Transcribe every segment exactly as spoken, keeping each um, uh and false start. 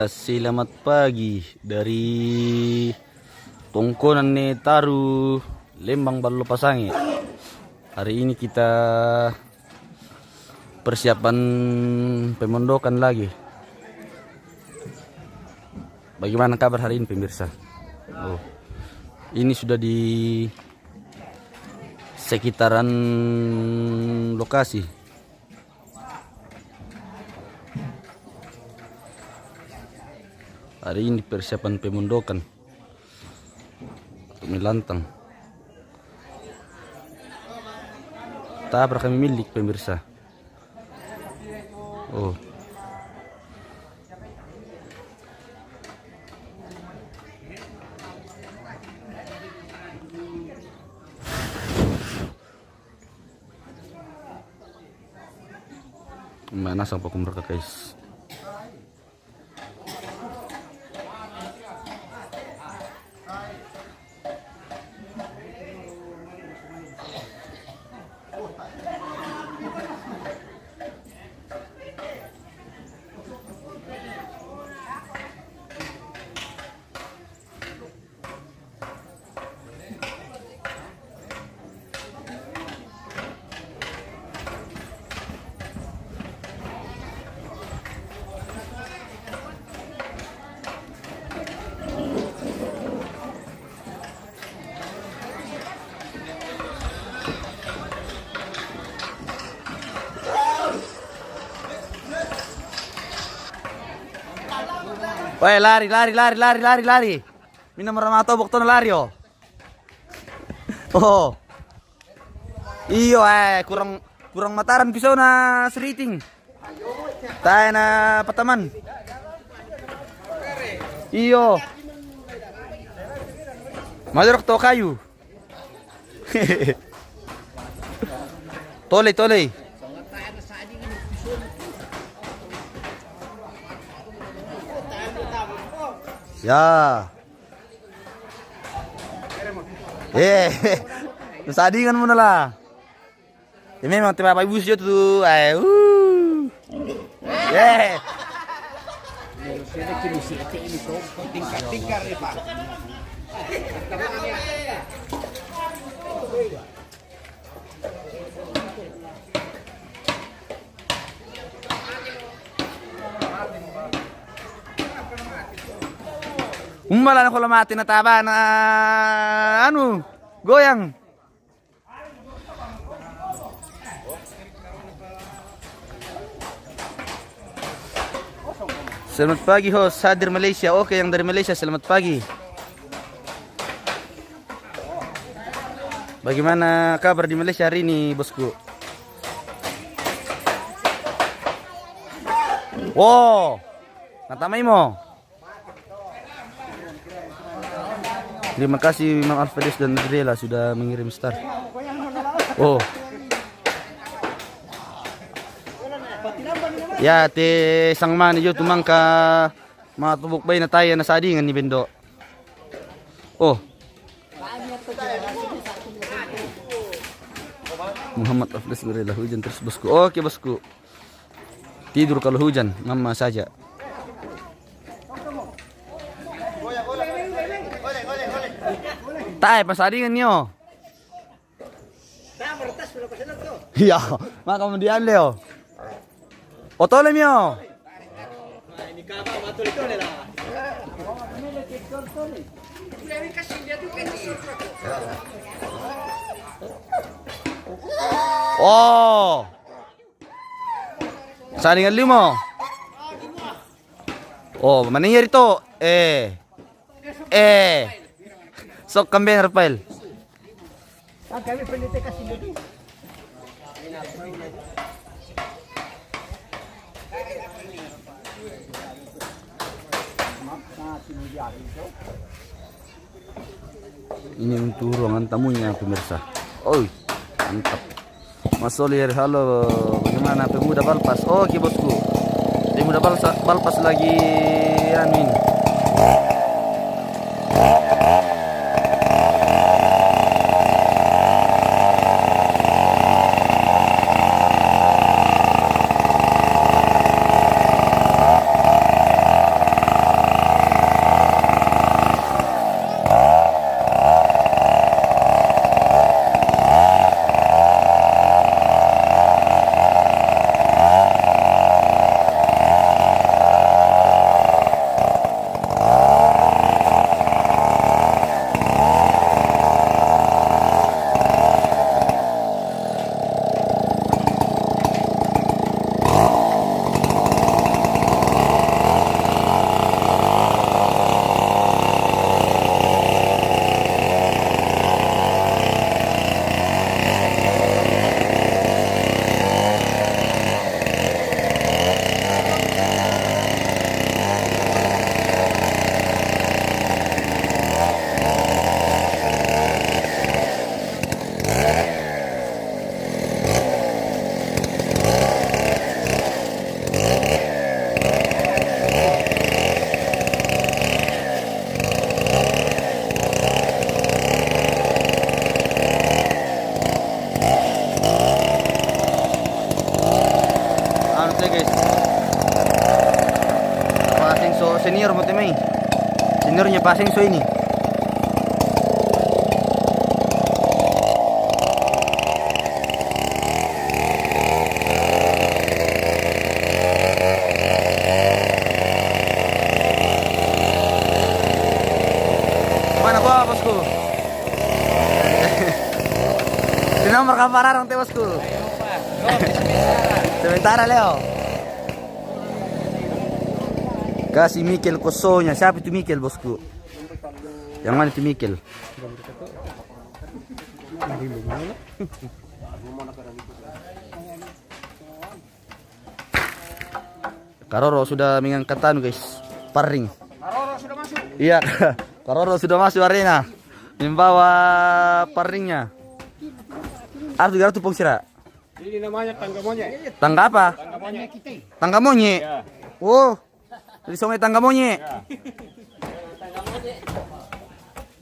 Selamat pagi dari Tongkonan ne Taru, Lembang Ballo Pasange. Hari ini kita persiapan pemondokan lagi. Bagaimana kabar hari ini, pemirsa? Oh, ini sudah di sekitaran lokasi. Hari ini persiapan pemondokan untuk melantang. Tabrak kami milik, pemirsa. Oh. Mana sampai kumur, guys? Weh, lari, lari, lari, lari, lari, lari. Mina mura matobok tono, lari, oh. Oh. Iyo, eh, kurang, kurang mataran pisau na sriting. Tae na pataman. Iyo. Madorok to kayu. Tolei, tolei. Ya. Eh, sadingan mo na la. Ya, memang te bapak ibu sio tu, eh, uh. Eh. Umma la na kola mate na taba na anu, goyang. Selamat pagi, host. Hadir Malaysia. Oke, yang dari Malaysia, selamat pagi. Bagaimana kabar di Malaysia hari ini, bosku? Wow, natamai mo. Terima kasih Mang Alfredes dan Adriela sudah mengirim star. Oh. Ya, te sang mani jo tumangka matubuk bai na taya na sadingan ni bendo. Oh. Muhammad Alfredes Adriela, hujan terus, bosku. Oke, bosku. Tidur kalau hujan, mama saja. Tae pasadingan nio. Iya, maka kemudian Leo. Otole mio. Oh. Saling limo. Oh, maningir itu. Eh. Eh. Sok kamben, Rafael. Ini untuk ruangan tamunya, pemirsa. Oi, mantap. Mas Solir, halo. Bagaimana pemuda Balpas? Oke, bosku. Pemuda Balsa-, Balpas lagi anu ini. So senior mo te mai. Seniornya Pak Sengso ini. Mana ko, bosku? Di nomor kabar arang te, bosku. Sementara, Leo. Kasih Mikel kosonya. Siapa itu Mikel, bosku? Yang mana itu Mikel? Karoro sudah mengangkat anu, guys. Parring. Karoro sudah masuk. Iya, Karoro sudah masuk arena. Membawa parringnya. Harus gara tu pong sira. Ini namanya tangga monyet. Tangga apa? Tangga monyet. Tangga monyet. Ya. Oh. Di sungai tangga monyet. Ya.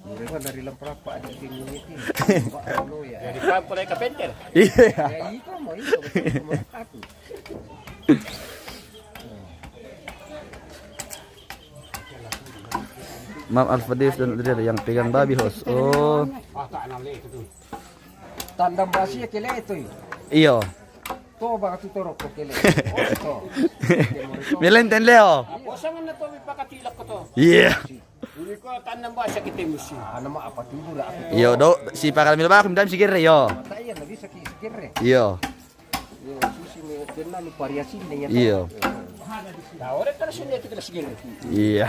Mereka dari Lemprapa di sini ini. Pak Anu ya. Jadi, Pak, mulai ke pentel. Iya. Ya, itu mau itu, betul, nomor satu. Mam Alfa Dev dan Adriana yang pegang babi, host. Oh. Tandang basi ya kele itu. Iyo. To ba tu toro ko kele. Oh, to. Melenten, Leo. Bosangan na to, mi pakatilak ko to. Iya. Ini ko tandang basi kita musi. Ano ma apa tu bura aku. Iyo, do, si pakal mil ba aku minta si kere, yo. Mata iya, lagi saki si kere. Iyo. Iyo, susi ni, kena ni variasi ni ya. Iyo. Nah, orang terus ini kita segini. Iya.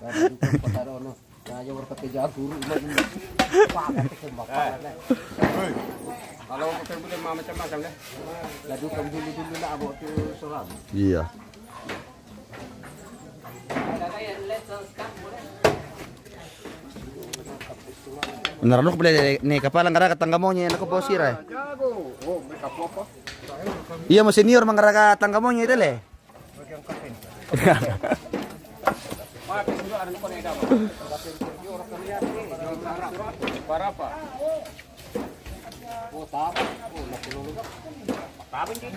Nah, itu patarono. Nah, ya, orang kata jago, rumah ini. Wah, kata kembang, eh. Kalau kita boleh macam-macam deh. Lalu kamu dulu-dulu nak bawa tu seorang. Iya. Benar, lu boleh ni kapal ngaraka tangga monyet, aku bawa sira. Jago. Oh, mereka apa? Iya, mau senior mangaraga tangga monyet itu, le. Barapa? Oh, taba. Oh, nak dulu. Taba ni.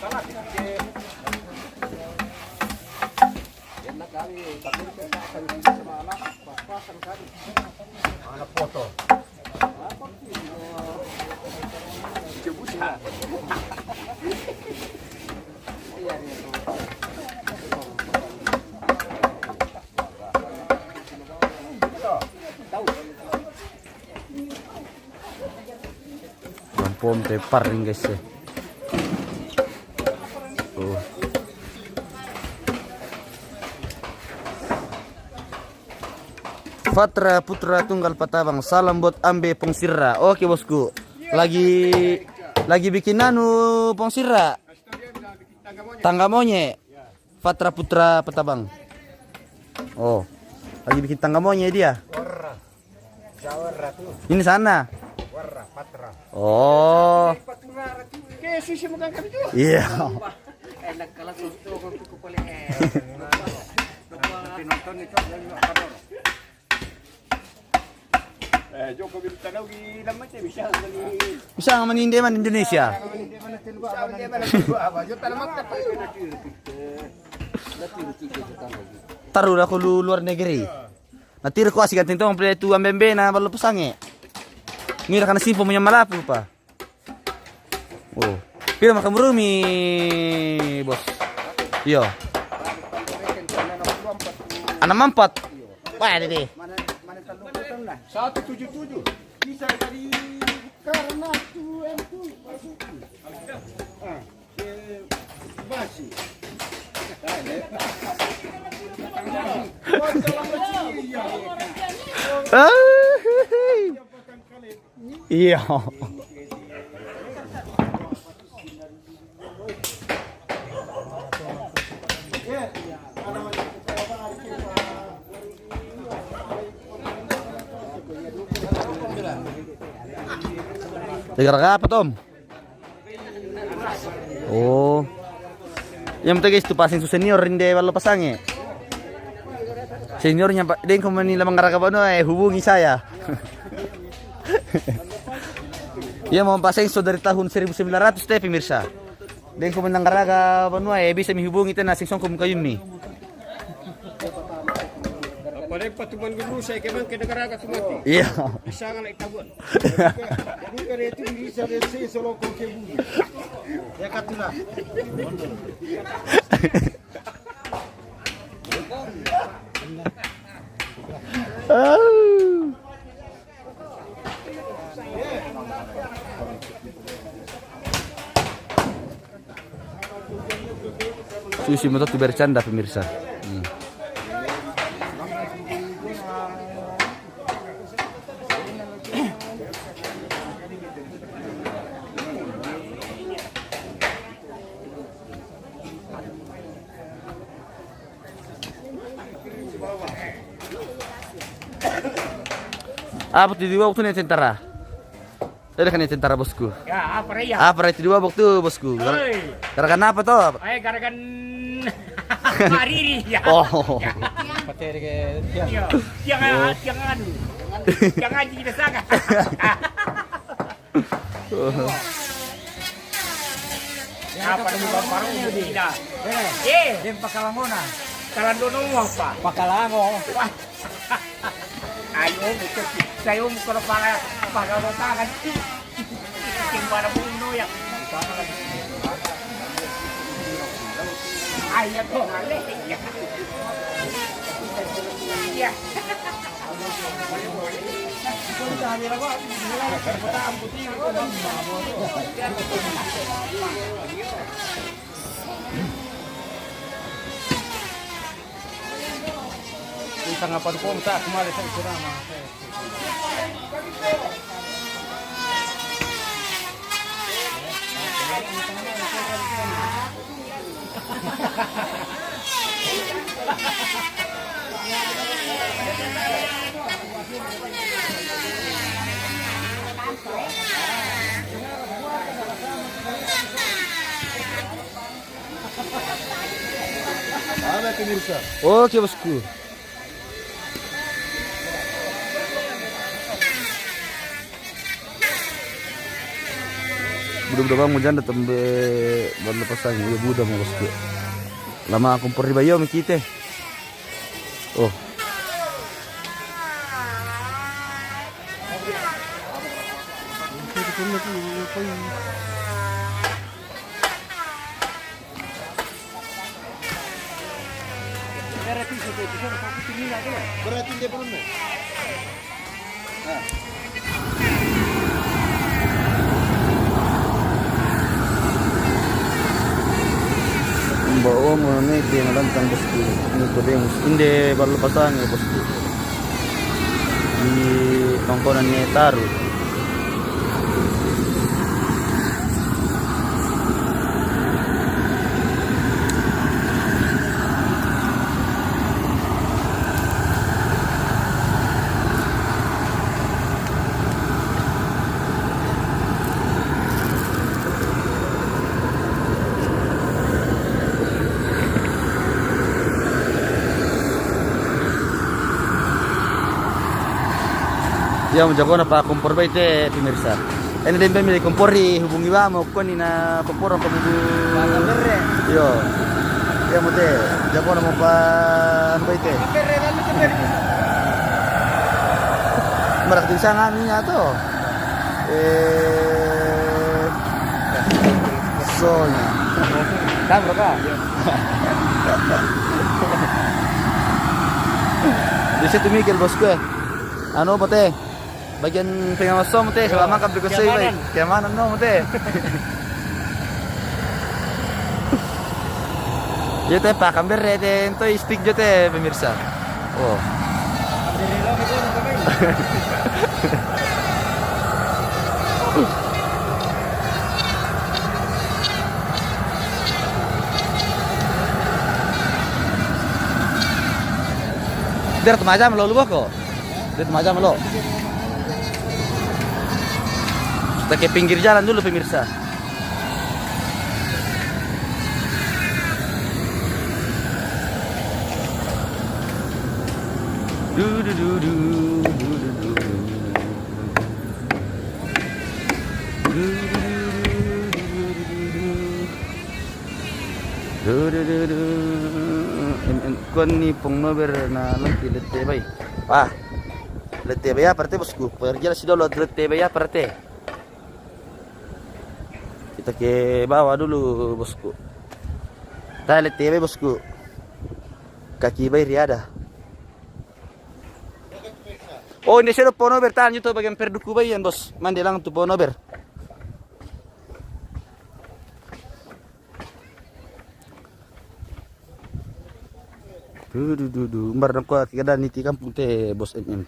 Salah, dia. Dia nak kali, tapi dia tak akan bisa malam, pas-pasan kali. Mana foto? Lampom te parring, guys, eh. Oh. Fatra Putra Tunggal Patabang, salam buat ambe pong sira. Oke, bosku. Lagi, lagi bikin anu pong sira. Tangga monyet. Fatra Putra Patabang. Oh. Lagi bikin tangga monyet dia. Warra. Warra tu. Ini sana. Warra, Patra. Oh. Kayak sushi makan kami tu. Iya. Enak kalau susu kau tu kepala. Tapi nonton itu dia juga kador. Eh, Joko Widodo lagi lama tu bisa beli. Bisa maninde man Indonesia. Bisa maninde man Indonesia. Bisa maninde man Indonesia. Apa? Juta lama tak apa. Taruh dah aku lu luar negeri. Na tiro ko asi ganti tong pele tu ambembe na balo pasange. Ngira kana simpo mo nya malapu pa. Oh. Pira maka murumi, bos? Iyo. Anam ampat. Wah, dede. Satu tujuh tujuh. Bisa dari karena tu M tu. Ah. Ah, iya. Gara-gara apa, Tom? Oh. Yang penting guys, tu pasang su senior rinde balo pasange. Seniornya, Pak, deng ko mani lamang garaga bano, eh, hubungi saya. Iya, mau pasang so dari tahun seribu sembilan ratus te, pemirsa. Deng ko menang garaga banua, eh, bisa menghubungi te na sing songko muka yumi. Apalagi patuman dulu saya kemang ke negara ka tumati. Iya. Bisa ngalai tabuan. Bukan itu bisa dari sini solo ko ke bumi. Ya katuna. Ah. Susi moto tu bercanda, pemirsa. Hmm. Apa tu dua waktu ni tentara? Ada kan tentara, bosku? Ya, apa ya? Apa itu dua waktu, bosku? Gara-, oi, gara-gara apa toh? Eh, gara-gara mariri ya. Oh. Pakai dia. Iya, jangan, oh, jangan anu. Jangan kita sangat. Apa dulu baru tidak? Eh, dia pakalangona. Kalandono apa? Pakalango. Wah. Ayo, buka. Saya mau kalau para pakai tangan. Yang mana bunuh ya? Ayo tuh, ya. Tanggapan ko, tak kemari saya kurang. Ada pemirsa. Oke, bosku. Buda-buda bang, mau janda tembe baru lepas tangan. Iya, buda mau, bosku. Lama aku pergi bayo mikite. Oh. Berarti dia belum. Nah. Mbak Om, ini dia ngadantang, bosku. Nikodemus. Inde baru lepas tangan ya, bosku. Di tongkonan ni taru. Iya, mo jagona pa kompor bai te, pemirsa. Ini dembe mi kompor, hubungi ba mo koni na kompor ko bubu. Bata berre. Iyo. Iya, mo te, jagona mo pa anu bai te. Bata berre, lalu te berre. Marak di sana anu nya to. Eh, soalnya. Kan, bro, kan? Di situ Miguel, bosku, eh. Anu, mo te. Bagian pengawas mo te, selama kan berkuasa, keamanan. Keamanan, no, mo te. Iyo te, pa kamber te, ento stick iyo te, pemirsa. Oh. Dera tu majam lo lu boko. Dia macam lo. Kita ke pinggir jalan dulu, pemirsa. Du, du, du, du, du, du, du. Duh, duh, duh, duh. Em, em, kuan ni pong nober na lengki lete bai. Wah. Lete bai apa rete, bosku? Pergi lah si dolo lete bai apa rete? Kita ke bawah dulu, bosku. Tah, lete bai, bosku. Kaki bai riada. Oh, ini saya pong nober, tahan itu bagian perduku bai yan, bos. Mandi lang tu pong nober. Duh, duh, duh, duh. Umbar dong ko kita niti kampung te, bos M M.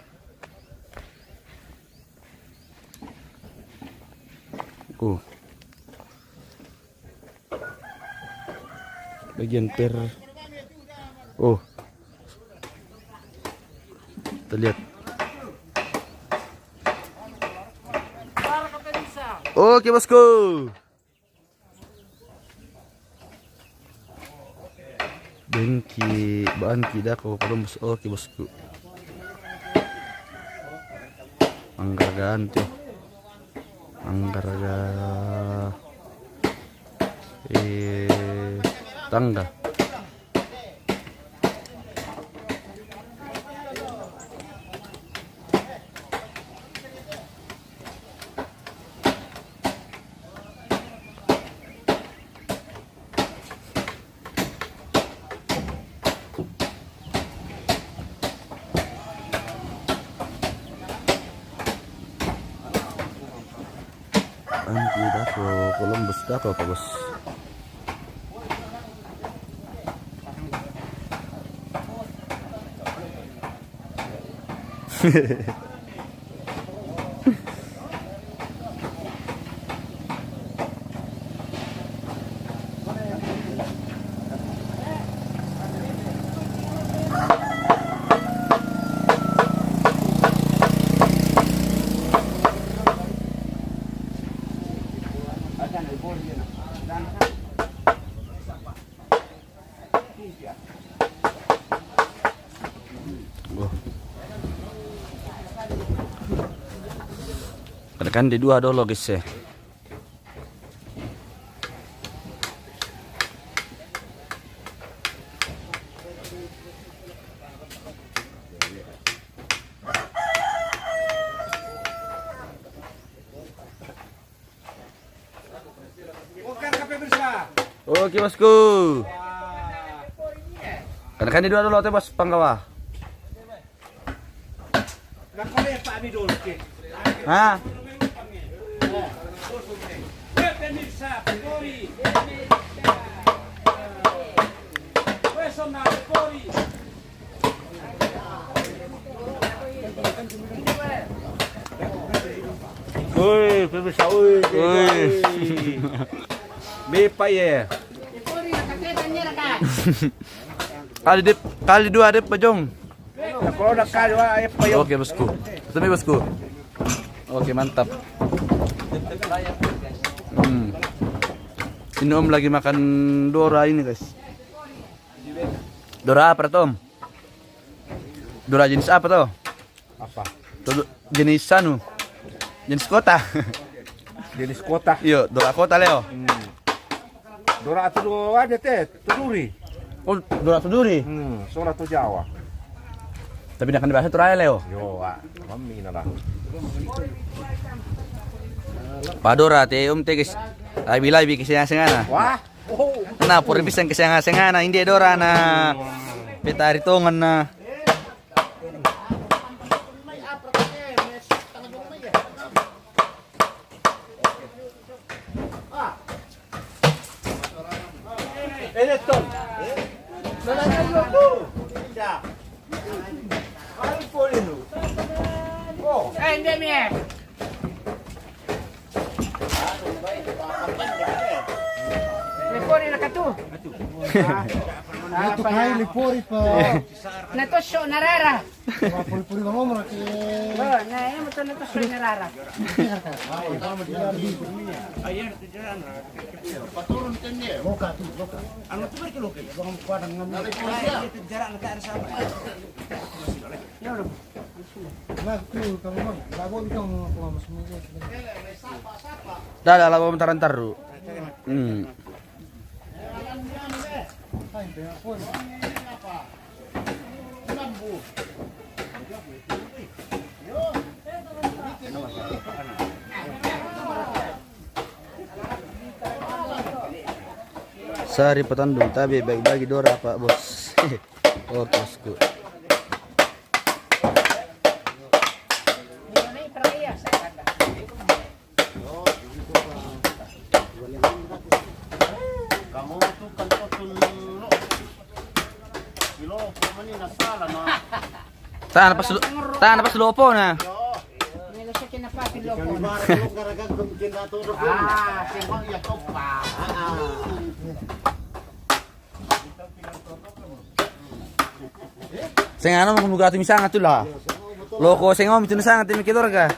Oh. Bagian per. Oh. Kita lihat. Oke, bosku. Bengki, bangki dako, Columbus. Oke, bosku. Panggargaan tu. Panggarga, eh, tangga. Anti dako, Columbus dako, Pak Bos. Oh. Kan, kan di dua dolo, guys, ya. Oke, bosku. Kan, kan di dua dolo te, bos, panggawa. Ha? Woi, pemirsa, woi. Woi. Mepa ye. Kali dep, kali dua dep, Bajong. Oke, bosku. Ketemu, bosku. Oke, mantap. Hmm. Ini Om lagi makan dora ini, guys. Dora apa tuh, Om? Dora jenis apa tuh? Apa? Tuh, jenis anu. Jenis kota. Jenis kota. Iyo, dora kota, Leo. Hmm. Dora tu do ada te, tu duri. Oh, dora tu duri. Hmm, sola tu Jawa. Tapi nak kena bahasa tu raya, Leo. Yo, ah, mami na lah. Padora te, Om, te, guys. Labi-labi ke sengana. Wah. Oh. Nah, pura bisa ke sengana, inde dora na. Petari tongan na. Eh, inde mi, eh. Lepori na katu. Lepori pa. Na toso na rara. Puri-puri bang Omar ke. Oh, na, ya, betul na toso na rara. Paturun tende. Loka tu, loka. Anu tu berke loka. Bang padang ngam. Iya, tu jarak na ka ada sama. Ya udah. Nah, tu kalau bang, labo itu mau masuk ni. Dah, dah, labo mentaran taru. Hmm. Sari patandung tabe bagi-bagi dora, Pak Bos. Oh, bosku. Kamu tu kan kau tu lo. Kilo, kamu ni nasala na. Tan pas lu, tan pas lupo na. Yo. Nila sa kinapati lo ko. Mara ko karagag kung kinaturo ko. Ah, si Mang Yakob pa. Ah, ah. Sing ano mo kung lugato misanga tu la. Loko, sing ano, mitu na sanga, timi kidor ka.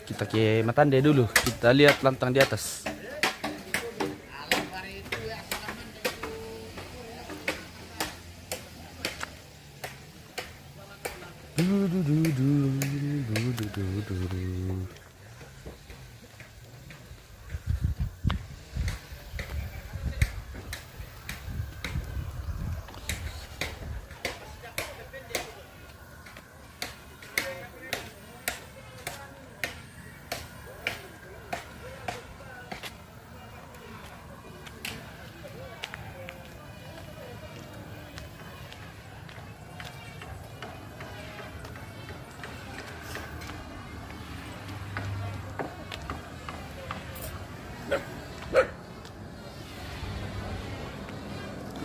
Kita ke matande dulu, kita lihat lantang di atas.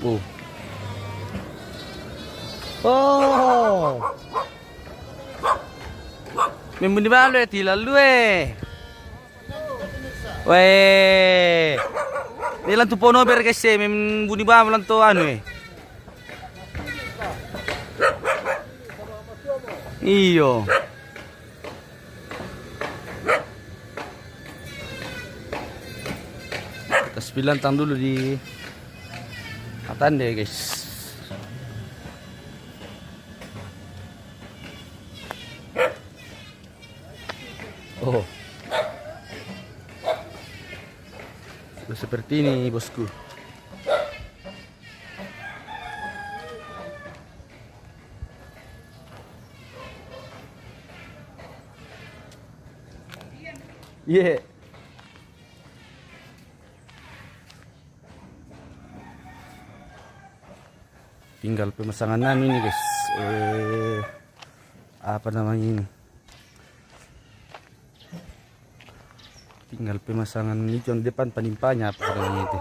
Oh. Oh. Membuni balu e, tilalu e. Weh. Ni lantu pono ber kese, membuni balu lantu anu e. Iyo. Kita spill lantang dulu di Atande, guys. Oh. Sudah seperti ini, bosku. Iya. Tinggal pemasangan nami ini, guys. Eh, apa namanya ini? Tinggal pemasangan ini, yang depan panimpanya apa namanya itu?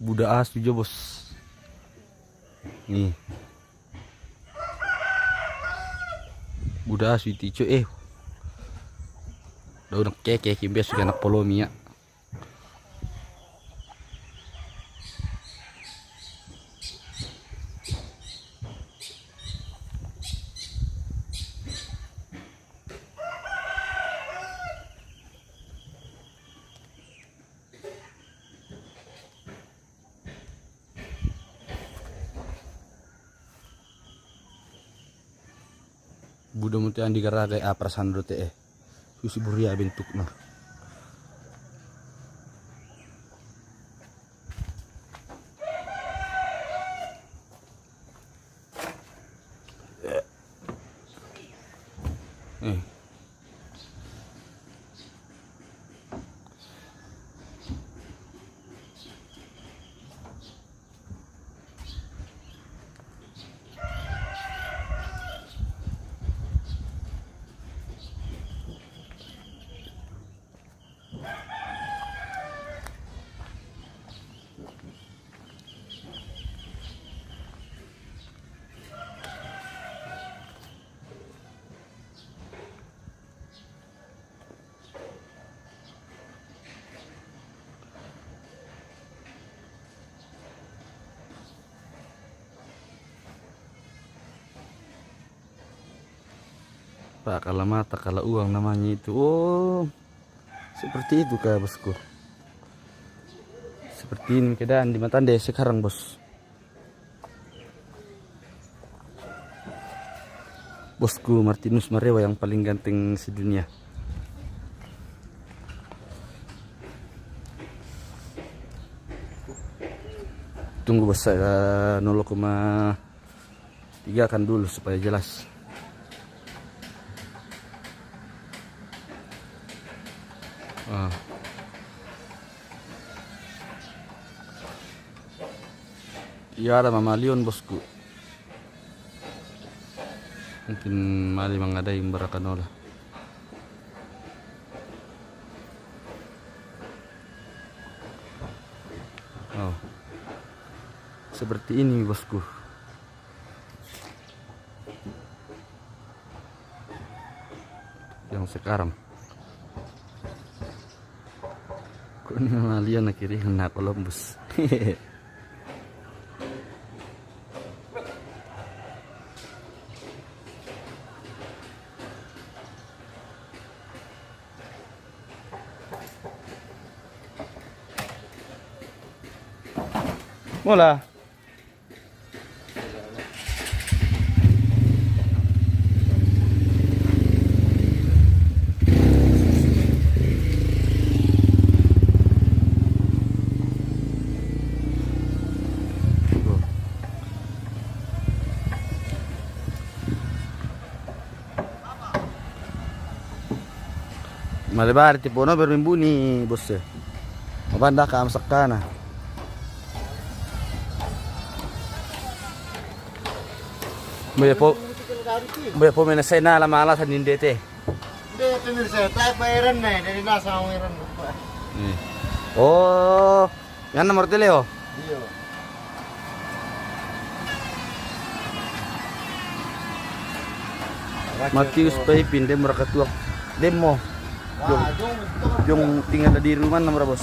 Buda asu jo, bos. Nih. Buda asu iti, cok, eh. Dau nak keke, kimbe suka nak polomi ya. Buda mo te andi garaga e, ah, perasaan do te e. Susi buria bentukna. Eh. Pak, kalau mata, kalau uang namanya itu. Oh, seperti itu kah, bosku? Seperti ini keadaan di Matande sekarang, bos. Bosku Martinus Marewa yang paling ganteng sedunia. Tunggu, bos, saya nol koma tiga kan dulu supaya jelas. Ah. Iya, ada mamalion, bosku. Mungkin mali mangadai mbarakan ola. Oh. Seperti ini, bosku. Yang sekarang. Ko ni mamalion na kiri na Columbus. Mola. Malebari te pono bermimbuni, bos, e. Mabanda ka masakkana. Mboya po, mboya po mena sai na lama alasan ninde te. Nde, pemirsa, tai pa eran nai, dari nasa mau eran. Hmm. Oh, yang nomor tele, oh. Iya. Matius Paipin, dem rakatuak. Dem mo. Jong, jong tinggal di rumah, nomor, bos.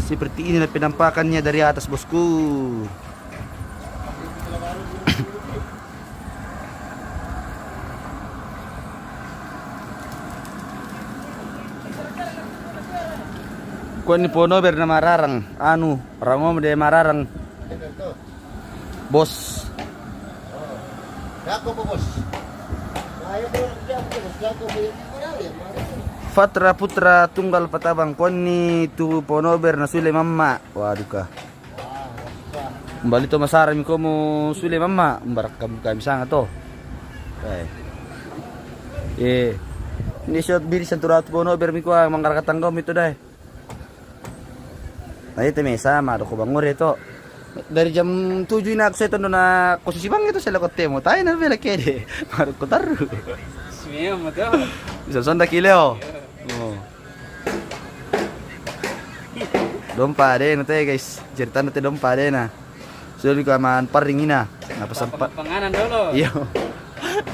Seperti inilah penampakannya dari atas, bosku. Kuan ni pono ber na mararang, anu, rangom de mararang. Bos. Fatra putra tunggal patabang, kuan ni tu pono ber na sule mamma. Waduh ka. Mbali to masara mi komo sule mamma, mbarakka kami sanga to. Eh. Eh. Ni siot biri santuratu pono ber mi kua manggarakatang komi to dai. Na ite mesa ma doko bangure to. Dari jam tujuh ina aku seton dona kosusi bang itu sela kotemo. Tai na bela kede. Maru kotaru. Sumia mo to. Bisa sonda kileo. Oh. Dompa de na te, guys. Cerita na te dompa de na. Sudah di kaman paring ina. Apa sempat? Panganan dulu. Iya.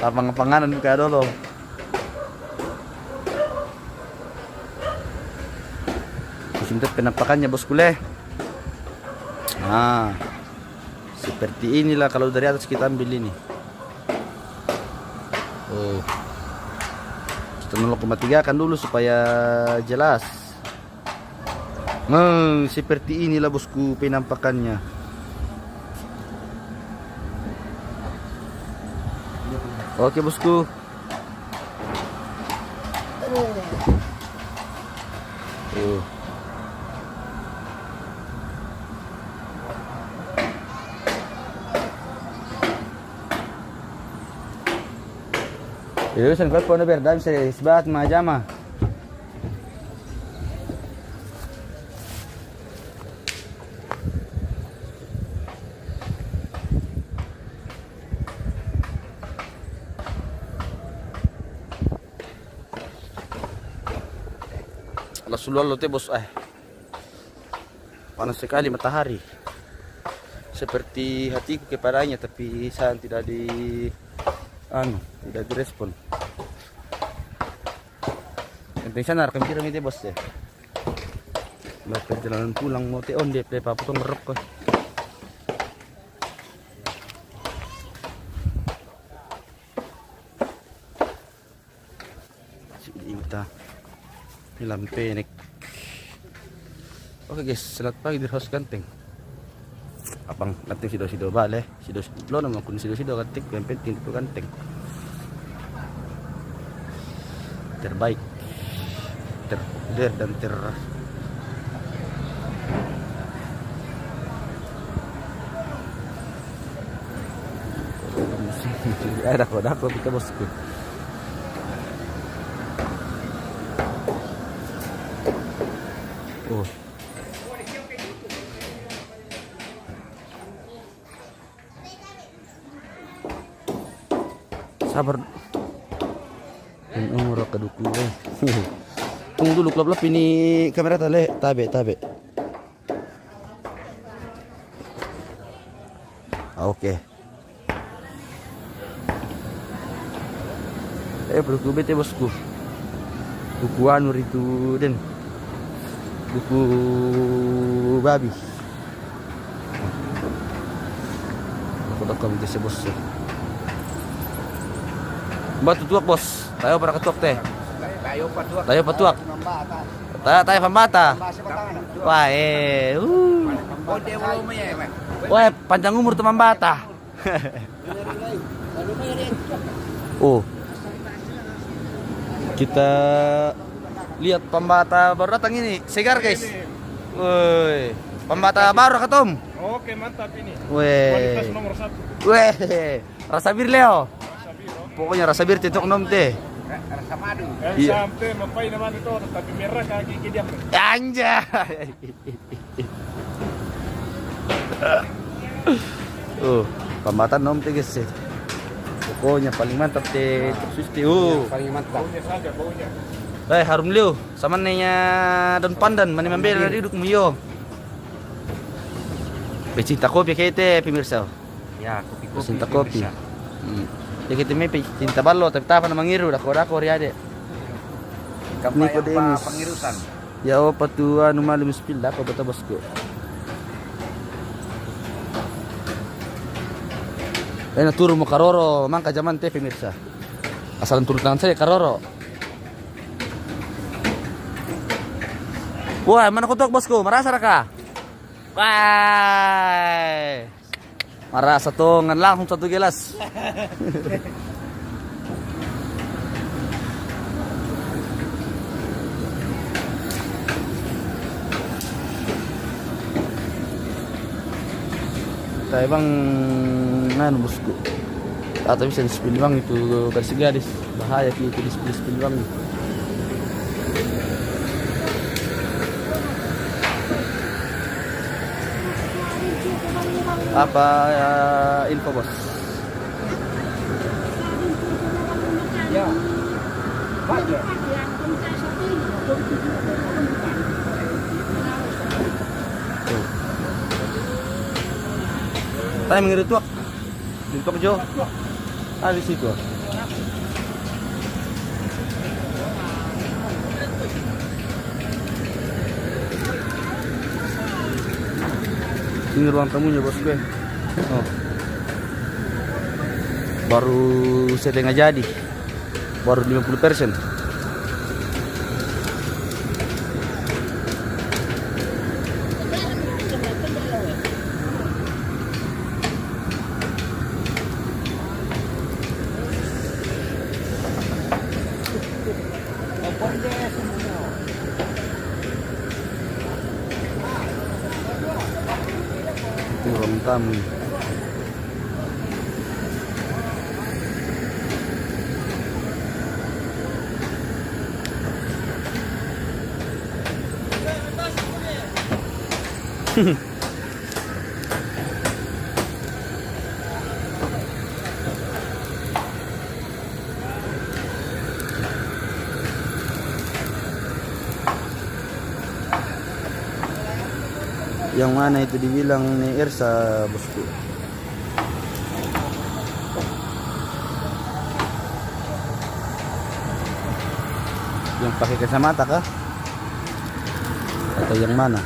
Apa panganan buka dulu. Musim itu penampakannya, bosku le. Nah, seperti inilah kalau dari atas kita ambil ini. Oh. Kita nol koma tiga kan dulu supaya jelas. Nah, seperti inilah, bosku, penampakannya. Oke, bosku. Tuh. Iyo, sen kuat pono berdam se sebat majama. Lasu lalo te, bos, eh. Panas sekali matahari. Seperti hatiku kepadanya, tapi saya tidak di, anu, tidak direspon. Yang penting sana rekam kirim itu, bos, ya. Lah, perjalanan pulang mau te onde, pe papotong rokok. Sidi ita. Nilampenek. Oke, guys, selamat pagi dari host ganteng. Abang ganteng sido-sido bale, sido-sido, lo nama kun sido-sido ganteng, yang penting itu ganteng. Terbaik. Terpopuler dan ter Ada kau, ada kau kita, bosku. Oh. Sabar. Ini umur ke dukung, eh. Tunggu dulu, kelap-kelap ini kamera tale, tabe, tabe. Ah, oke. Eh, buku bete, bosku. Buku anu ritu den. Buku babi. Aku tak kami desa, bos. Batu tuak, bos. Tayo para ketuak te. Tayo patuak. Tayo patuak. Tayo, tayo pambata. Wah, eh. Uh. Wah, panjang umur tu mambata. Oh. Kita lihat pambata baru datang ini, segar, guys. Woi, pambata baru, Katom. Oke, mantap ini. Weh. Kualitas nomor satu. Weh, rasa bir, Leo. Rasa bir, oh. Pokoknya rasa bir tetok nom te. Rasa madu. Iya. Sampai mapai nama itu, tapi merah kaki ke dia. Anjay. Oh, pambata nom te, guys, eh. Pokoknya paling mantap te, susti. Oh. Paling mantap. Baunya saja, baunya. Eh, harum liu, sama nenya daun pandan, mana mambela dari duk muyo. Pecinta kopi kayak te, pemirsa. Ya, kopi-kopi, pecinta kopi. Hmm. Ya, kita me pecinta ballo, tapi tapa na mangiru, dako-dako riade. Niko Demis. Pangirusan. Ya, opa tu anu malu mispil, dako beta bosku. Eh, na turu mo karoro, mangka jaman te, pemirsa. Asal turun tangan saja karoro. Wah, mana kotok, bosku? Marasa raka? Wah. Marasa tongan langsung satu gelas. Tapi bang, anu, bosku. Atau bisa di-spill bang itu gadis-gadis. Bahaya ki itu di-spill-spill bang. Apa, ya, info, bos? Ya. Tuh. Time ngiru tuak. Di Tokyo. Ah, di situ. Ini ruang tamunya, bos gue. Oh. Baru setengah jadi. Baru lima puluh persen. Amin. Yang mana itu dibilang ni Ersa, bosku? Yang pakai kacamata kah? Atau yang mana?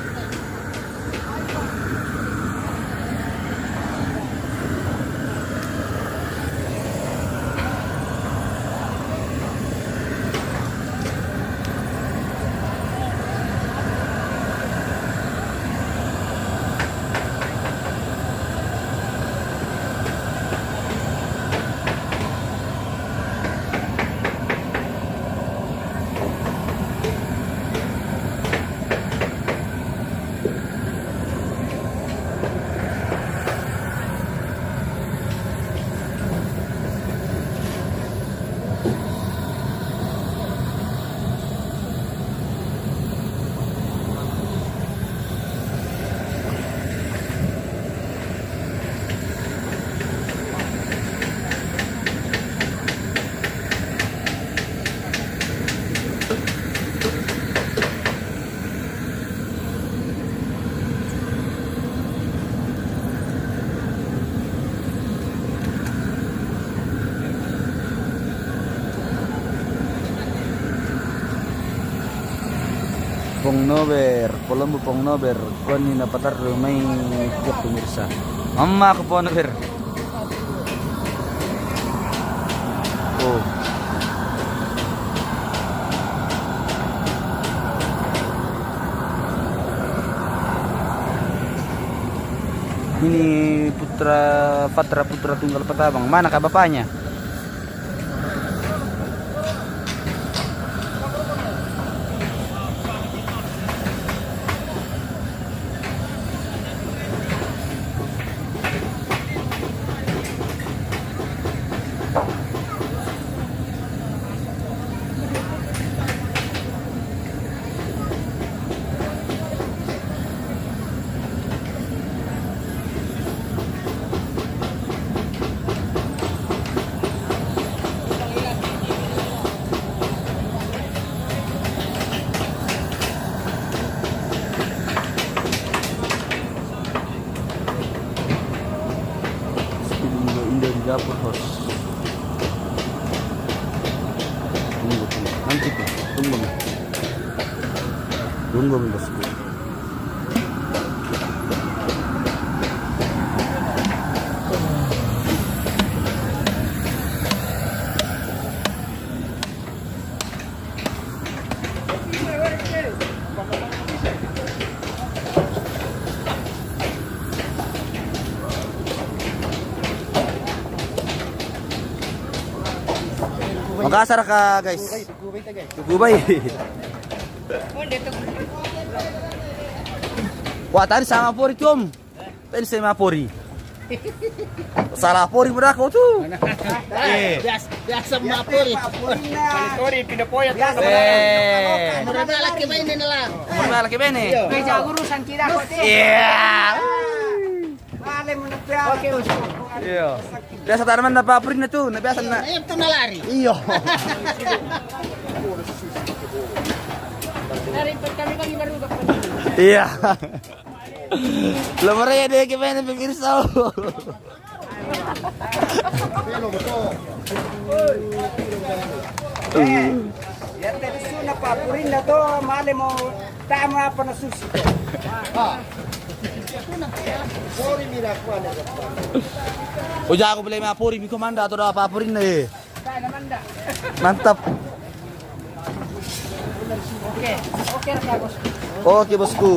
Pong Nober, Kolombo Pong Nober, kuan ni na patar mai, pemirsa. Mama ko Pong Nober. Oh. Ini putra, patra putra tunggal Patabang. Mana kah bapaknya? Speed Indo, Indo di dapur, host. Tunggu, tunggu. Nanti tuh, tunggu nih. Tunggu nih, bosku. Makassar ka, guys. Dugu bay. Wah, tadi sama pori, Tom. Tadi sama pori. Salah pori berako tu. Eh. Biasa, biasa mapori. Pori pindah poya. Biasa. Eh. Murah laki bene nala. Murah laki bene. Iya. Meja guru sangkira kok. Iya. Oke, Bos. Iya. Biasa tanaman na papurin na tu, na biasa na. Iya, itu na lari. Iya. Lari pertama kali baru dapat. Iya. Lo mereka dia gimana, pemirsa? Ya, tadi suna papurin na to, male mo tama apa na susi. Ah. O jago bele mapori mi komanda to da paporin ne. Mantap. Oke, oke, oke, bosku. Oke, bosku.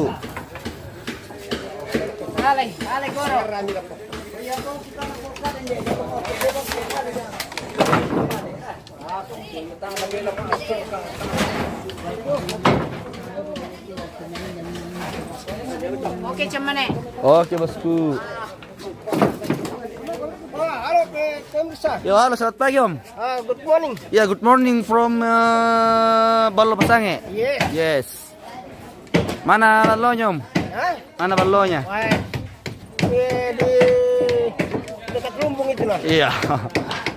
Ale, ale, goro. Oke, cemene. Oke, bosku. Pemirsa. Yo, halo, selamat pagi, Om. Ah, good morning. Ya, good morning from, eh, Ballo Pasange. Yes. Yes. Mana Ballonya, Om? Hah? Mana Ballonya? Wah, di, di dekat Lumbung itu, nah. Iya.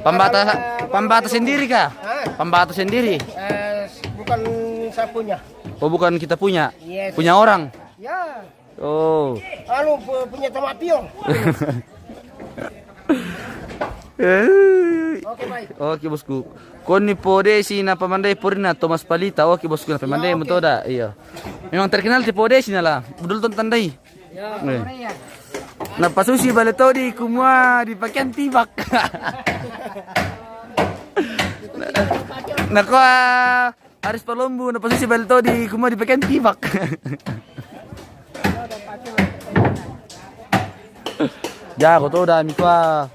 Pembatas, karena pembatas sendiri kah? Hah? Pembatas sendiri. Eh, bukan saya punya. Oh, bukan kita punya. Yes. Punya orang. Ya. Oh. Anu, pu-, punya Tama Piong. Eh. Oke, baik. Oke, bosku. Koni Podesi na pamandai porina Thomas Palita. Oke, bosku, na pamandai. Ya, oke. Mutoda, iya. Memang terkenal di Podesi na la. Budul ton tandai. Ya. Eh. Na pasusi bale todi kumua di pakean tibak. Na, na koa Aris Palombu, na pasusi bale todi kumua di pakean tibak. Jago to da mi koa.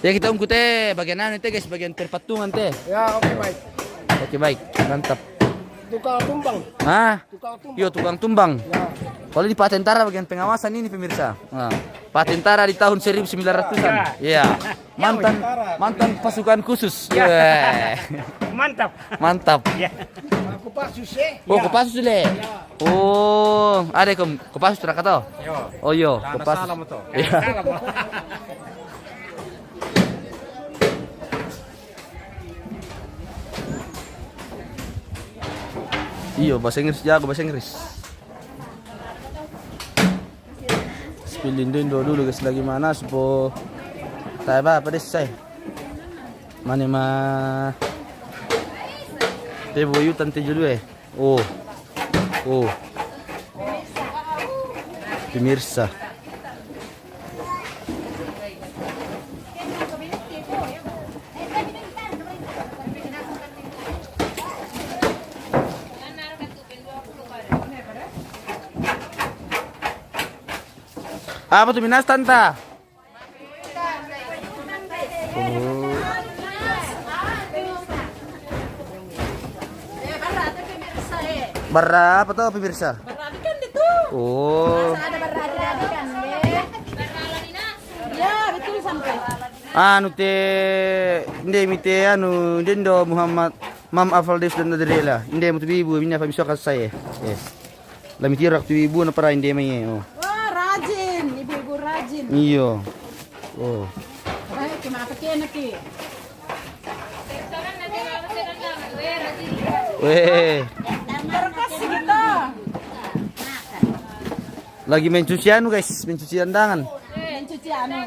Ya, kita ungkut te bagian anu te, guys, bagian perpatungan te. Ya, oke, baik. Oke, baik. Mantap. Tukang tumbang. Hah? Tukang tumbang. Iyo, tukang tumbang. Ya. Kalau ini Pak Tentara bagian pengawasan ini, pemirsa. Nah, Pak Tentara di tahun seribu sembilan ratusan. Ya. Iya. Mantan, mantan pasukan khusus. Ya. Weh. Mantap. Mantap. Ya. Kopassus, eh? Oh, ya. Kopassus le. Ya. Oh, ada ko, Kopassus terakhir to? Yo. Oh, iyo, Kopassus. Salam to. Iya. Salam. Iyo, bahasa Inggris jago, bahasa Inggris. Spill Indo-Indo dulu, guys, lagi mana supo. Taba apa deh, say? Mana ma Tebo yu tante julu, eh. Oh. Oh. Pemirsa. Apa tu minas, Tanta? Oh. Berapa tuh, pemirsa? Oh. Ya, betul sampai. Anu te, nde mi te, anu, nde ndo Muhammad, Mam Afal Deus dan Nadrela. Nde mutu bibu, minya pamisoka saya. Eh. Lami tirak tu ibu na parai nde mai, oh. Wah, rajin, ibu-ibu rajin. Iyo. Oh. Eh, kenapa kena ki? Weh. Terkas gitu. Lagi mencuci anu, guys, mencuci dandangan. Mencuci anu.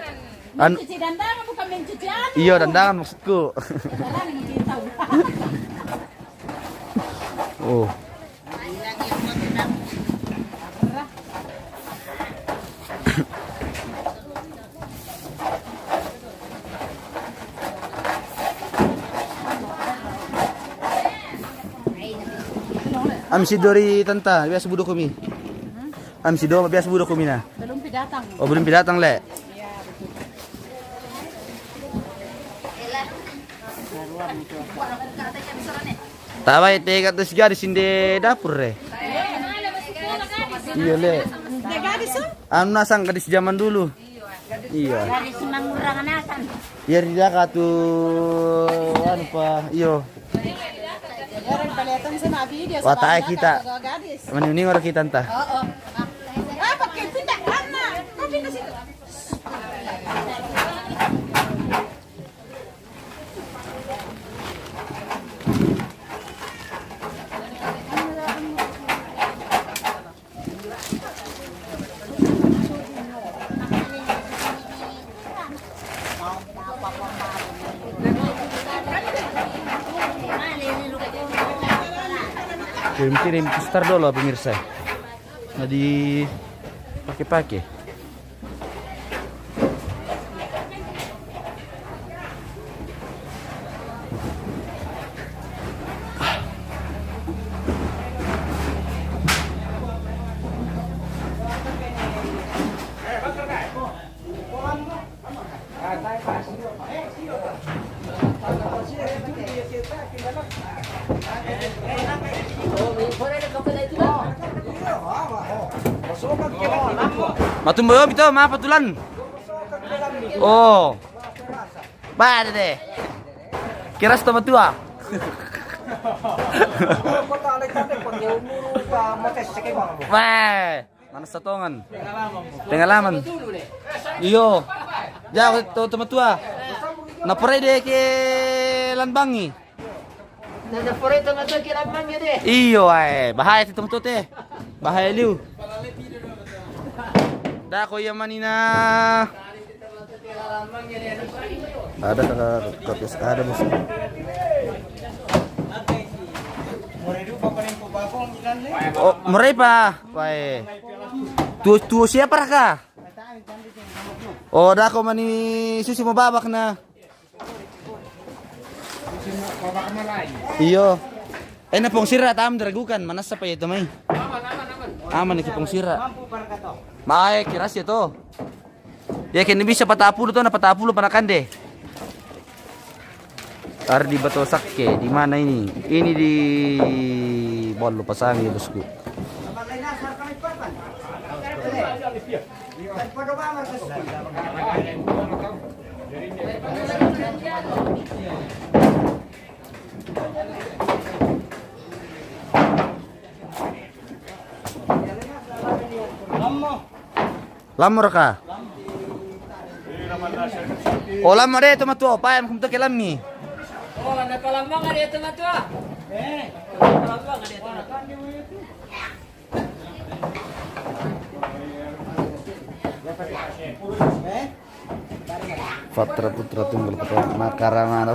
An- Mencuci dandangan bukan mencuci anu. Iyo, dandangan maksudku. Dandangan mencuci tahu. Oh. Ami si dua ri tanta, biasa budo kumi. Ami si dua biasa budo kumi na. Belum pi datang. Oh, belum pi datang, le. Tabai te kata si gadis inde dapur re. Iyo, le. Anu nasang gadis zaman dulu. Iyo. Gadis mangurang nasan. Iyo, di daka tu anu pa, iyo. Watai kita. Mani uning ora kita anta. Oh, oh. Ah, pakai pindah anak. Kau pindah situ. Kirim-kirim, star dolo, pemirsa. Nah, dipake-pake. Matumba yo bito, ma patulan. Oh. Ba, dede. Keras tu matua. Wah. Mana satongan? Pengalaman. Iyo. Jago tu, tu matua. Na pura ide ke lan bangi. Na pura tu matua ke lan bangi de. Iyo, ai. Bahaya tu matua te. Bahaya liu. Dako iya manina. Ada, ada, ada, ada, bos. Oh, murai pa. Wai. Tu, tu siapa raka? Oh, dako mani susi mo babak na. Iyo. Eh, na pong sira tam diragukan. Mana sapa itu mai? Aman, iki pong sira. Mai, keras ya to. Ya, kini bisa patapulu to, na patapulu panakan de. Ardi Batosakke, di mana ini? Ini di Bolu Pasangi, bosku. Lamor ka? Oh, lamor de tu matua, payam kum toke lammi. Oh, na kalambang ada tu matua. Eh, kalambang ada tu matua. Fatra Putra Tunggal Putra Makara mana?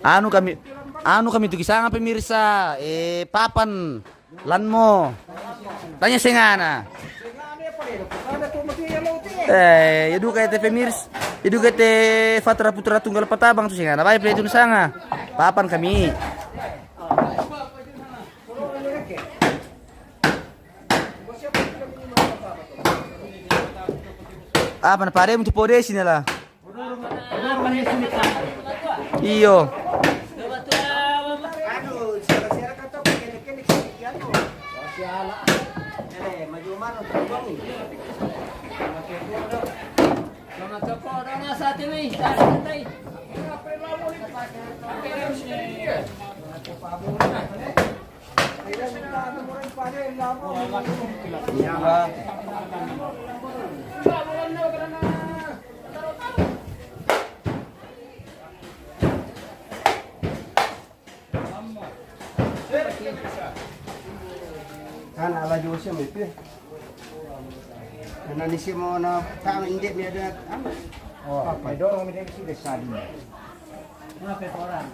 Anu kami, anu kami tu kisanga pemirsa, eh, papan lanmo. Tanya sengana. Eh, ya duka ete pemirsa, ya duka ete Fatra Putra Tunggal Patabang tu sengana. Baik, play tu sanga. Papan kami. Apa na pare untuk pode sini lah. Iyo. Kan ala Jose mete. Karena ni si mo na tang indik ni ada. Oh, apa? Dorong dia sudah sadi. Kenapa orang?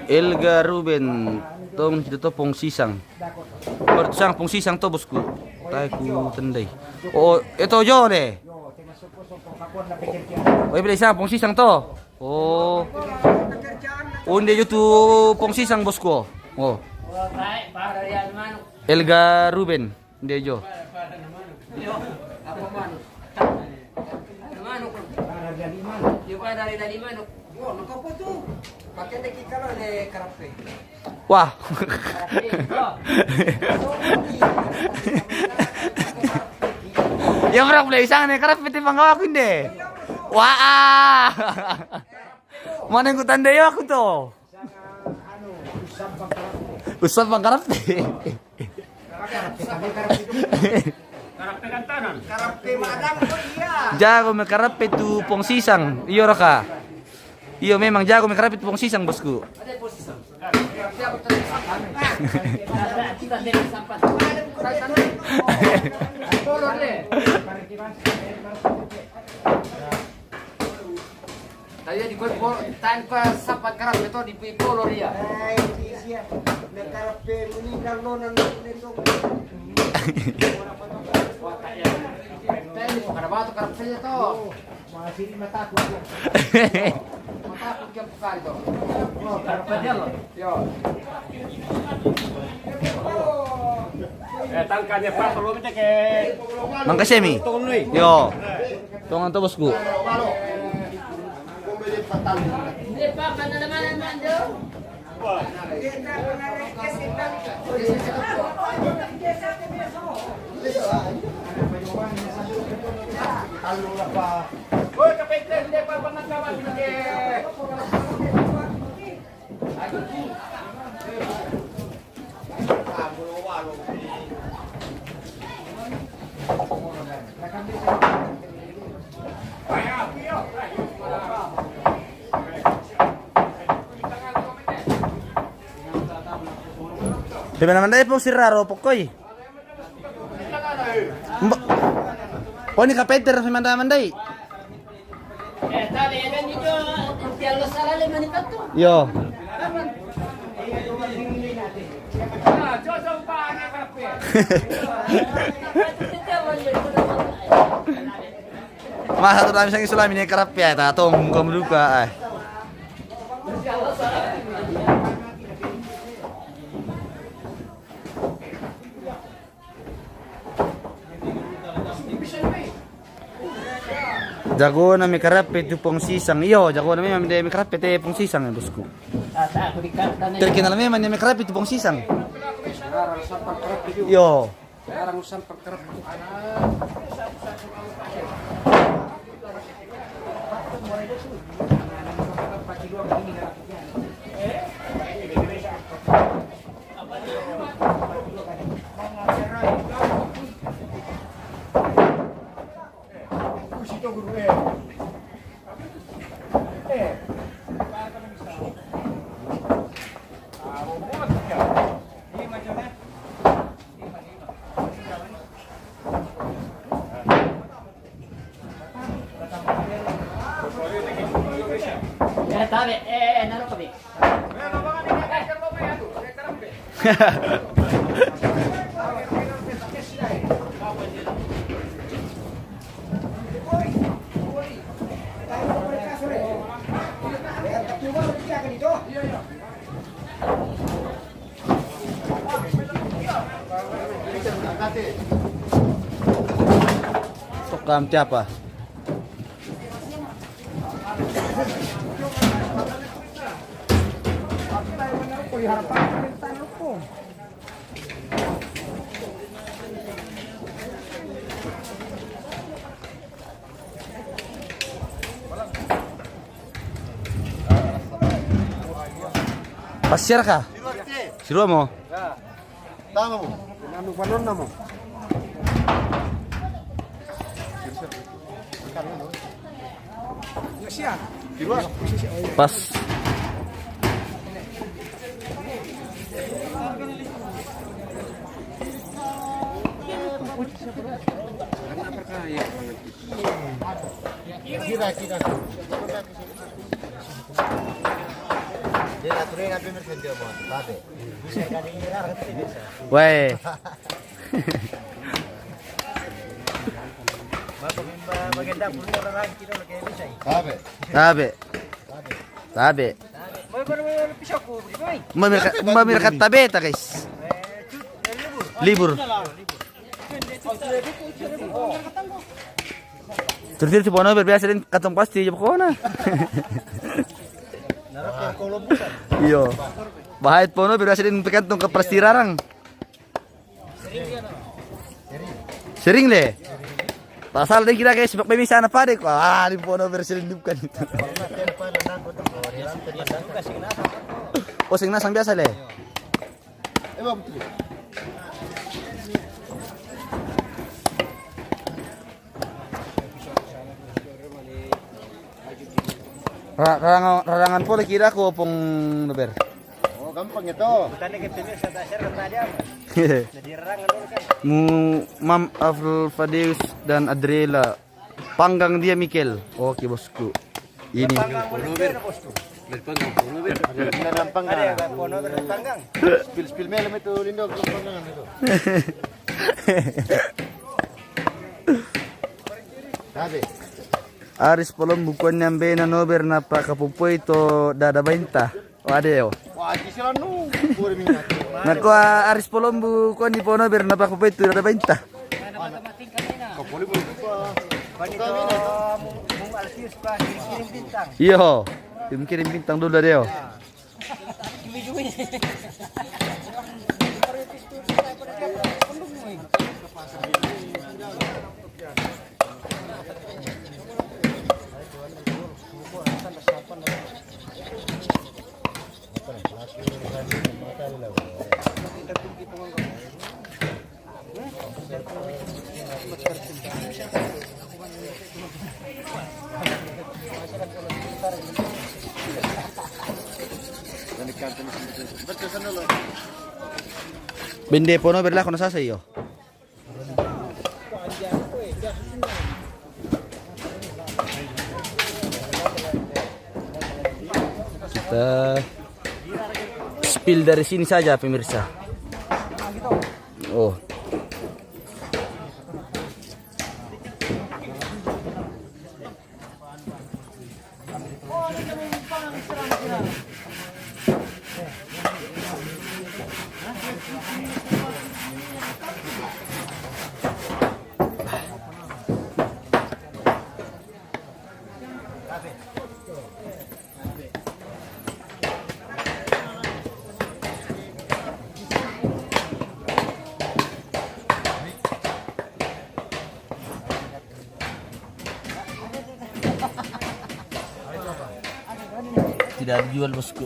Elga Ruben, tong kita to pong sisang. Pertusang pong sisang to, bosku. Tai ku tendai. Oh, itu jo de. Oh, iya, beli sang pong sisang to. Oh. Unde jo tu pong sisang, bosku. Oh. Elga Ruben. Ndejo. Yo, apa manuk? Manuk. Yo, pada dari, dari manuk. Wah, nak apa tu? Pakai deki kalau le karape. Wah. Karape. Ya, orang boleh isang nih, karape timbang aku inde. Wah. Mana yang ku tandai aku tuh? Usap bang karape. Karape kantanan. Karape madang ko iya. Jago me karape tu pong sisang. Iyo raka. Iyo, memang jago me karape tu pong sisang, bosku. Tadi di kau, tanpa sapa karape to di polo dia. Karape meninggal lo nang itu. Sabato karapelnya to. Masih lima tahun. Lima tahun dia bukan to. Yo. Eh, tangkanya pa, tolong aja ke. Mangkasemi. Tolong, Lui. Yo. Tongan to, bosku. Pemain-pemain dai pung siraro pokoi. Mba-, oh, ni kapenter pemain-pemain dai. Yo. Masa tu kami sangi sulami ni karape ya, ta tong kamu duka, eh. Jagona mi karape tu pung sisang. Iyo, jagona mi, mi karape te pung sisang, bosku. Terkenal memang mi karape tu pung sisang. Iyo. Eh, tabe, eh, eh, naro ko bi. Tukang siapa? Pasiar ka? Sirua mo? Tama mo. Anu, balon na mo. Pas. Weh. Tabe. Tabe. Tabe. Mamirkat, mamirkat tabe ta, guys. Libur. Terus si Pono berbiasa din katong pasti aja pokona. Iyo. Bahaya Pono berbiasa din katong ka pasti rarang. Sering le. Pasal deng kira guys, bak bemi sana pade ko. Ah, di Pono berselindupkan itu. Oh, sing nasang biasa le. Ra-, rarangan, rarangan pole kira ko pung nuber. Oh, gampang itu. Jadi rarangan dulu kan. Mu Mam Afl Fadeus dan Adrela. Panggang dia, Mikel. Oke, bosku. Ini. Panggang dulu, bosku. Panggang, panggang. Ada yang panggang. Spill, spill melem itu, Lindo, panggang itu. Aris Polombu, kuan nian be na nober na pakapupoi to dada bainta. Wade o. Wah, di sila nu. Bore mingat. Na kua Aris Polombu, kuan di po nober na pakapupoi to dada bainta. Kapoli mo. Iyo. Tim kirim bintang dulu dari o. Bende pono berlaku na sasa iyo. Kita spill dari sini saja, pemirsa. Oh. Tidak dijual, bosku.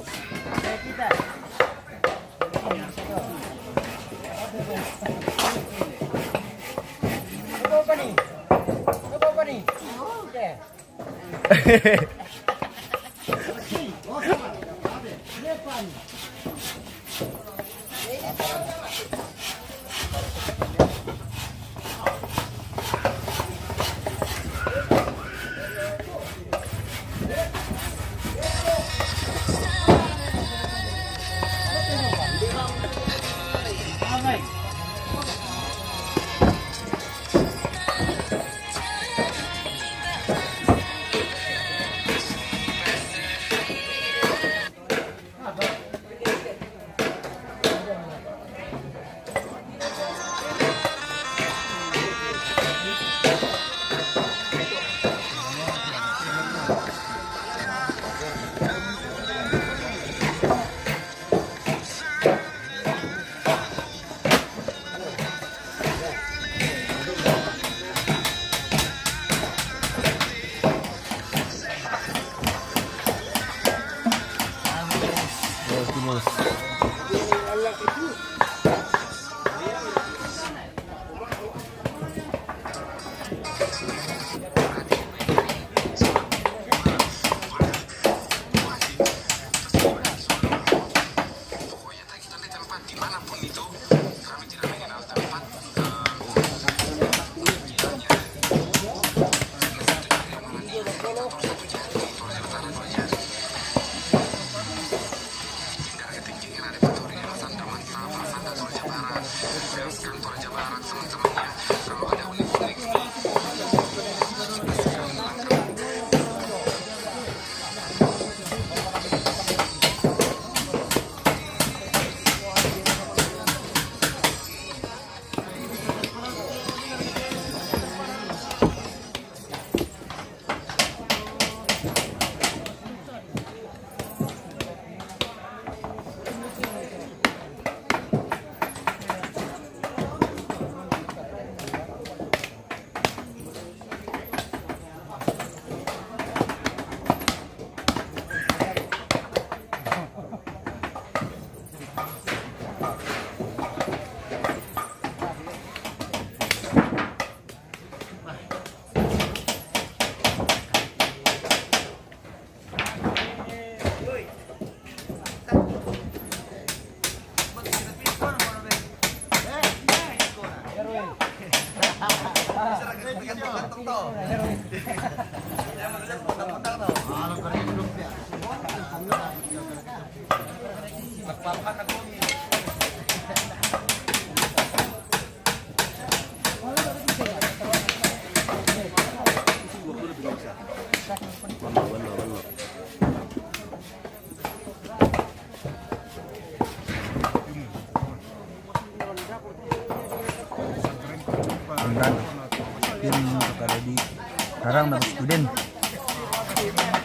Nah, bosku, den.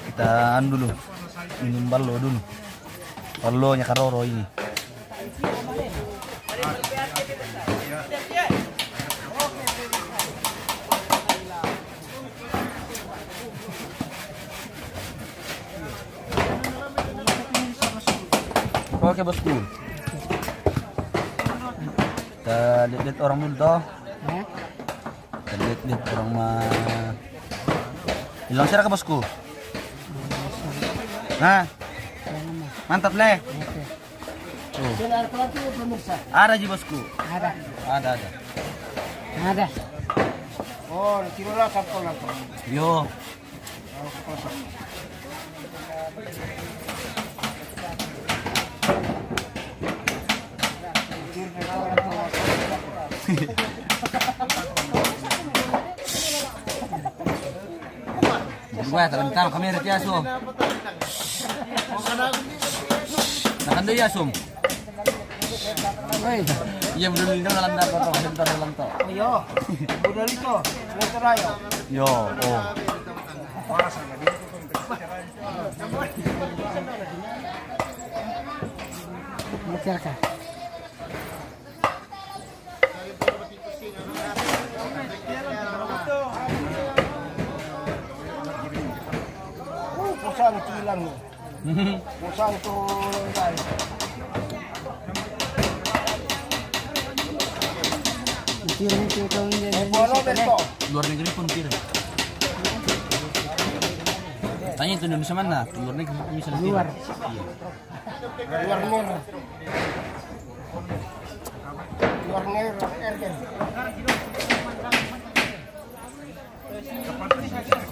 Kita anu dulu. Minum ballo dulu. Ballonya karoro ini. Oke, bosku. Kita lihat-lihat orang dulu, toh. Hah? Kita lihat-lihat orang ma-, hilang siapa, bosku? Nah, mantap, le. Oke. Tuh. Ada ji, bosku. Ada. Ada, ada. Ada. Oh, kira lah, satu lah. Yo. Wah, terentang kami ada tiaso. Nakan dia, Sum. Woi. Iya, budal ini dalam dah, toh, sebentar dalam, toh. Oh, iya. Budal itu, motor ayo. Yo, oh. Motor kah? Kosong kilang ni. Kosong tu, guys. Kirim ke kau ni. Eh, bola betul. Luar negeri pun kirim. Tanya itu Indonesia mana? Luar negeri pun bisa kirim. Luar. Iya. Luar negeri. Luar negeri, Ergen.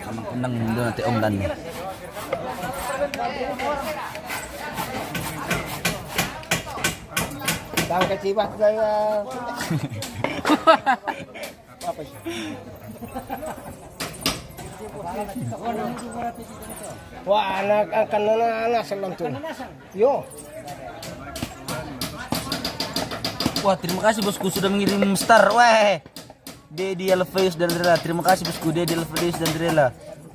Kamang kenang mundo na ti omlan. Tang kacibat gaya. Apa sih? Wah, anak angkan anak, anak selontung. Yo. Wah, terima kasih, bosku, sudah mengirim star. Weh. Dedi Alfeus dan Rela. Terima kasih, bosku. Dedi Alfeus dan Rela.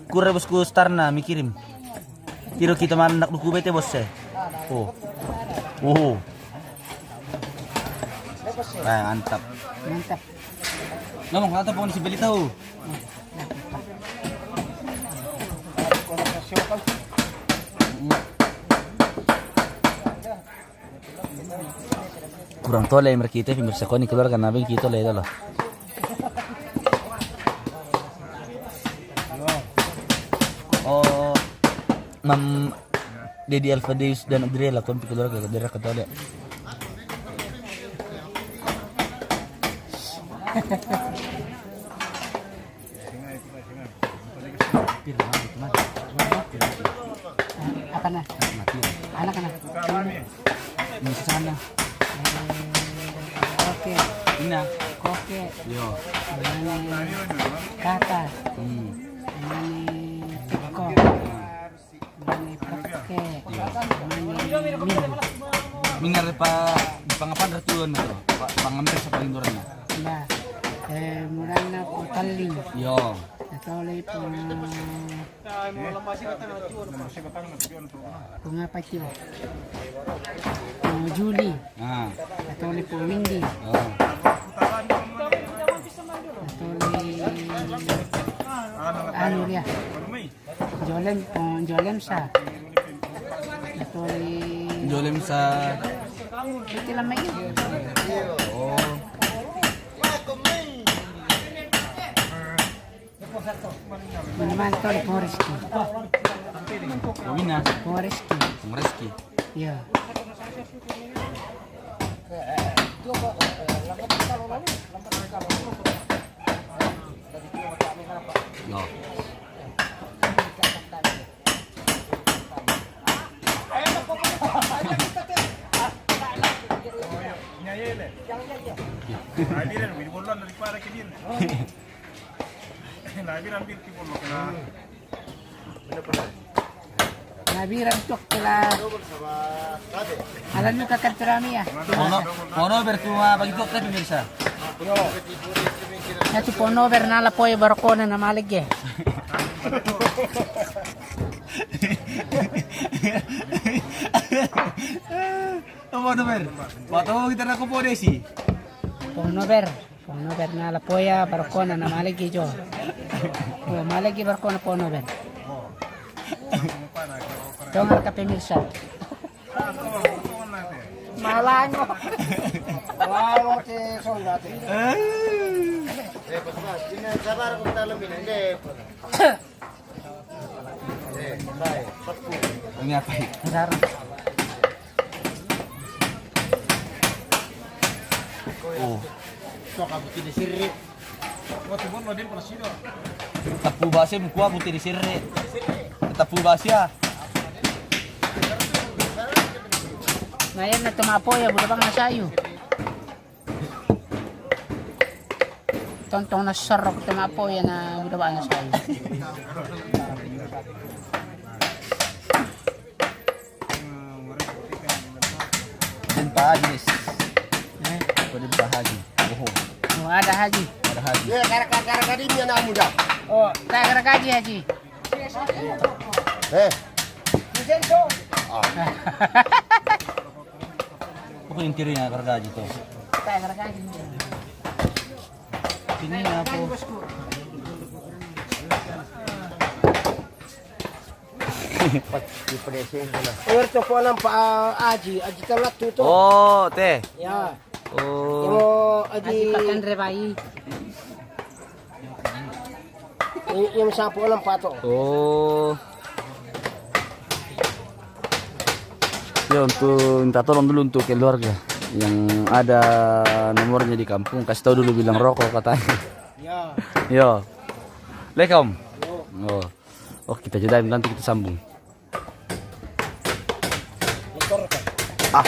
Kura, bosku, starna mikirim. Kira kita mana nak duku bete, bos, eh. Oh. Oh. Nah, mantap. Mantap. Ngomong, mantap, pokoknya si beli tahu. Kurang tole mereka itu, pemirsa, kau ni keluarga nabi kita le dolo. Oh, mam Dedi Alfeus dan Adrela, kau ni keluarga, keluarga tole. Apa na? Anak na? Ini sana. Eh, oke. Ina. Oke. Yo. Ini kata. Hmm. Ini tiko. Ini peke. Ini minggu. Mingar pa di pangapan ratuan na to. Pa-, pangambil sa palinduran na. Ba. Eh, murana po taling. Yo. Atau lagi po. Bunga patio. Oh, Julie. Ah. Atau lagi po Windy. Oh. Atau lagi anu dia. Jolem, oh, Jolem sa. Atau lagi Jolem sa. Ito lang may. Oh. Manaman to ni Poreski. Wina. Poreski. Poreski. Ya. Yo. Nabiran tok kila. Alam nyo kakantarami ya. Pono, pono bertuma bagi tok tapi mirsa. Natu pono bernala poy barokona na malig eh. Apa nomor? Waktu kita nak kumpul desi. Phone number. Phone number na lapoya barkona na malagi jo. Oh, malagi barkona phone number. Tongar ka pemirsa. Malango. Malango te sonda te. Eh. Eh, pas, pas. Ini sabar, aku tak lebih, deh. Ini apa ini? Sekarang. Oh. Sok aku tidak sirri. Tapu basi mukua putih di sirri. Tapu basi ya. Na yan na tumapo ya, buda bang nasayu. Tontong na sarok tumapo ya na buda bang nasayu. Din pa Haji, guys. Eh? Pwede pa Haji. Oho. Oh, ada Haji. Ada Haji. Ya, gara-gara, gara-gara ini anak muda. Oh, tak gara-gara Haji, Haji. Eh. Ah. Apa yang kiri ya gara-gara Haji tuh? Tak gara-gara Haji. Ini apa? Di Padeseng sana. Wer to po lang pa, ah, Aji, Aji Talatu to. Oh, te. Ya. Oh. Yung Aji Aji Pakan Rebai. Y-, yung sa po lang pa to. Oh. Ya, untuk minta tolong dulu untuk keluarga yang ada nomornya di kampung, kasih tahu dulu bilang rokok katanya. Ya. Yo. Assalamualaikum. Yo. Oh. Oh, kita jeda, nanti kita sambung. Ah.